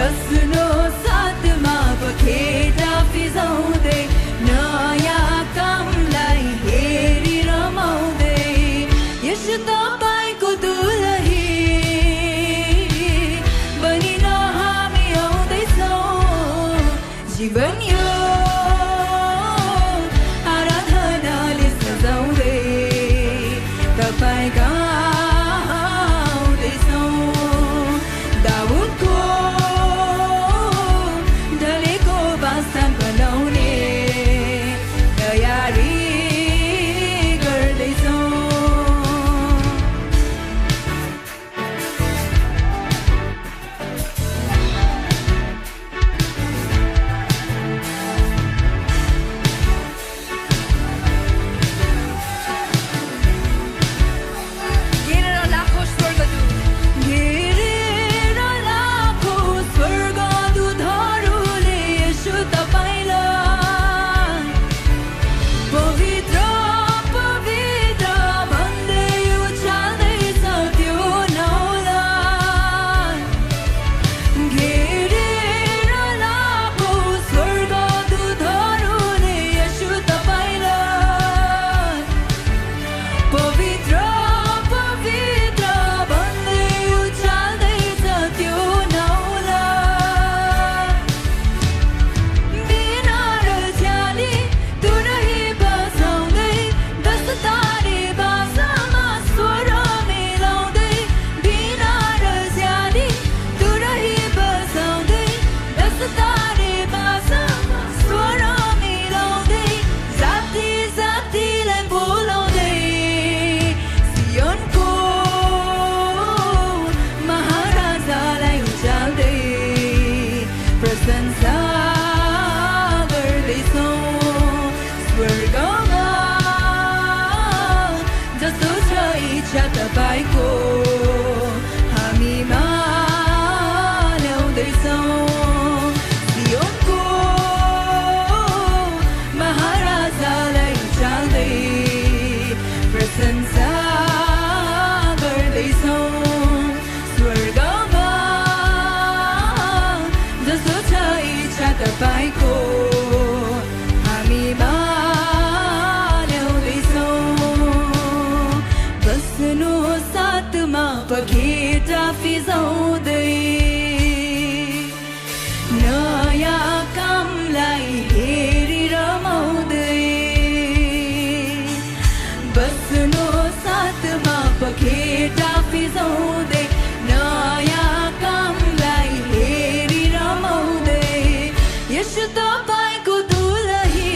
बस्नु साथमा पखेटा फिजाउँदै नयाँ कामलाई हेरी रमाउँदै यस तपाईँको दुलही बनिन हामी आउँदैछौँ जीवन यो आराधनाले सजाउँदै तपाईँका तपाईँको हामीमा ल्याउँदैछौँ सियोनको महाराजालाई उचाल्दै प्रशंसा गर्दैछौँ स्वर्गमा जस्तो छ इच्छा तपाईँको हामीमा साथमा पखेटा फिजाउँदै नयाँ कामलाई हेरी रमाउँदै बस्नु साथमा पखेटा फिजाउँदै नयाँ कामलाई हेरी रमाउँदै यस तपाईँको दुलही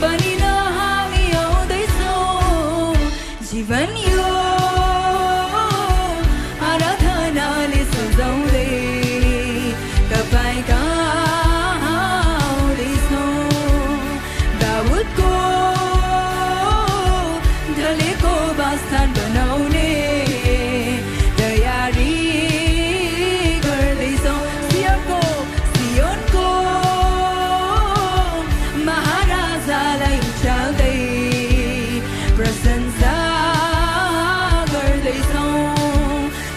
बनिन हामी आउँदैछौँ जीवन यो आराधनाले सजाउँदै तपाईँका आउँदैछौँ दाउदको ढलेको वासस्थान बनाउने तयारी गर्दैछौँ सियोनको महाराजालाई उचाल्दै प्रशंसा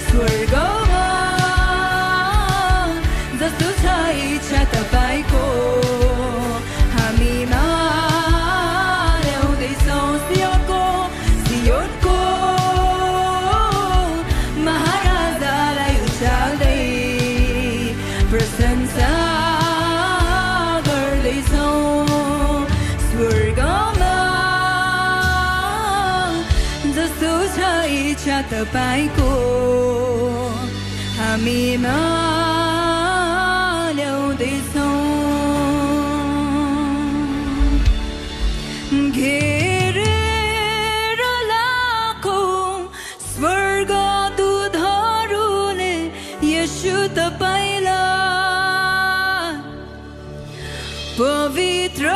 स्वर्गमा जस्तो छ इच्छा तपाईँको हामीमा ल्याउँदैछौँ सियोनको महाराजालाई उचाल्दै प्रशंसा गर्दैछौँ स्वर्गमा जस्तो छ इच्छा तपाईँको हामीमा ल्याउँदैछौँ घेरेर लाखौँ स्वर्गदूतहरूले येशू तपाईँलाई पवित्र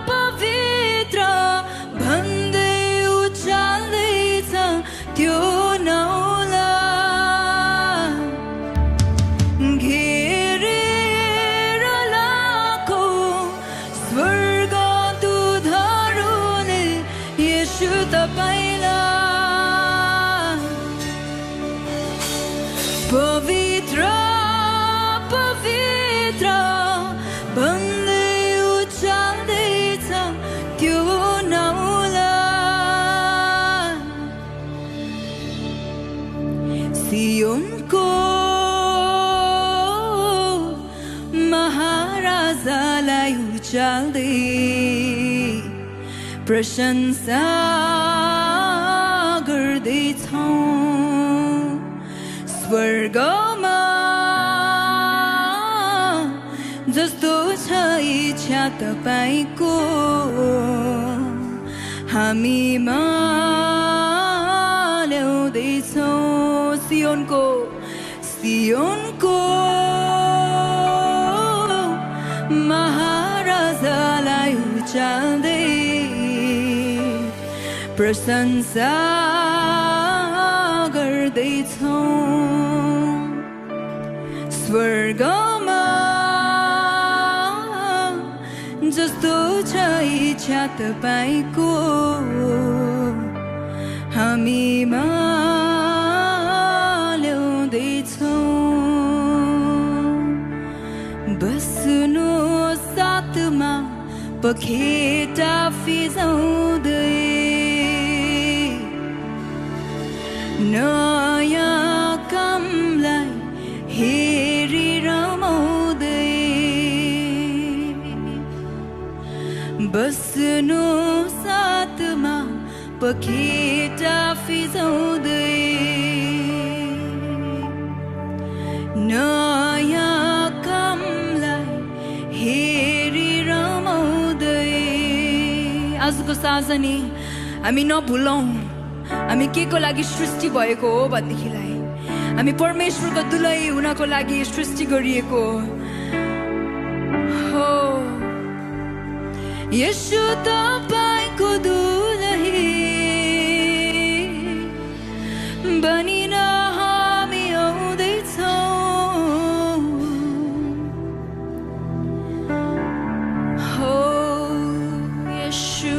पवित्र भन्दै उचाल्दैछ त्यो नाउँलाई घेरेर लाखौँ स्वर्गदूतहरूले येशू तपाईँलाई पवित्र सियोनको महाराजालाई उचाल्दै प्रशंसा गर्दैछौँ स्वर्गमा जस्तो छ इच्छा तपाईको हामीमा ल्याउँदैछौँ सियोनको महाराजालाई उचाल्दै प्रशंसा गर्दैछौँ स्वर्गमा जस्तो छ इच्छा तपाईको हामीमा ल्याउँदैछौँ बस्नु साथमा पखेटा फिजाउँदै नयाँ कामलाई हेरी रमाउँदै बस्नु साथमा पखेटा फिजाउँदै नयाँ कामलाई हेरी रमाउँदै आजको साँझ नि हामी नभुलौँ हामी के को लागि सृष्टि भएको हो भन्देखिलाई हामी परमेश्वरको दुलै हुनको लागि सृष्टि गरिएको हो येशू तपाईको दुलही बनिन हामी आउँदैछौँ हो येशू